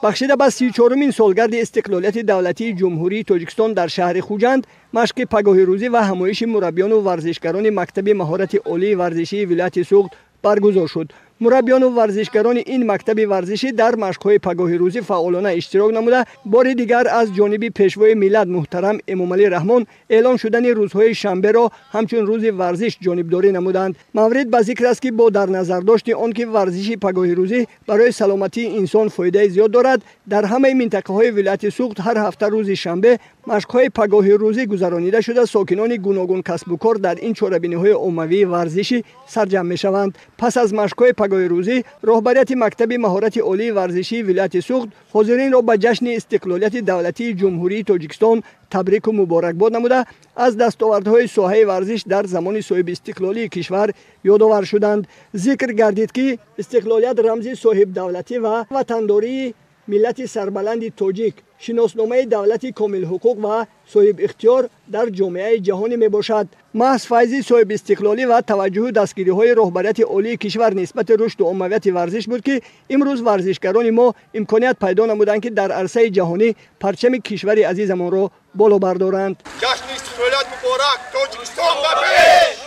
Бахшида ба 34-умин солгарди истиқлолияти давлатии Ҷумҳурии Тоҷикистон дар шаҳри Хуҷанд машқи пагоҳирӯзӣ ва ҳамоиши мураббиёну варзишгарони мактаби маҳорати олии варзишии вилояти Суғд баргузор шуд. Мураббиёну варзишгарони ин мактаби варзишӣ дар машқҳои пагоҳирӯзӣ фаъолона иштирок намуда, бори дигар аз ҷониби Пешвои миллат муҳтарам Эмомалӣ Раҳмон эълон шудани рӯзҳои шанберо ҳамчун рӯзи варзиш ҷонибдорӣ намуданд. Маврид ба зикр аст, ки бо дар назардошти он ки варзиши пагоҳирӯзӣ барои саломатии инсон фоидаи зиёд дорад, дар ҳамаи минтақаҳои вилояти Суғд ҳар ҳафта рӯзи шанбе машқҳои пагоҳирӯзӣ гузаронида шуда, сокинони гуногун касбу кор дар ин чорабиниҳои оммавии варзишӣ сарҷамъ мешаванд. Пас аз машқҳои пагоҳирӯзӣ роҳбарияти мактаби маҳорати олии варзишии вилояти Суғд ҳозиринро ба ҷашни истиқлолияти давлатии Ҷумҳурии Тоҷикистон табрику муборакбод намуда, аз дастовардҳои соҳаи варзиш дар замони соҳибистиқлолии кишвар ёдовар шуданд. Зикр гардид, ки истиқлолият рамзи соҳибдавлатӣ ва ватандории миллати сарбаланди тоҷик, шиносномаи давлати комилҳуқуқ ва соҳибихтиёр дар ҷомеаи ҷаҳонӣ мебошад. Маҳз файзи соҳибистиқлолӣ ва таваҷҷуҳу дастгириҳои роҳбарияти олии кишвар нисбати рушду оммавияти варзиш буд, ки имрӯз варзишгарони мо имконият пайдо намуданд, ки дар арсаи ҷаҳонӣ парчами кишвари азизамонро боло бардоранд. Ҷашни истиқлолият муборак! Тоҷикистон ба пеш!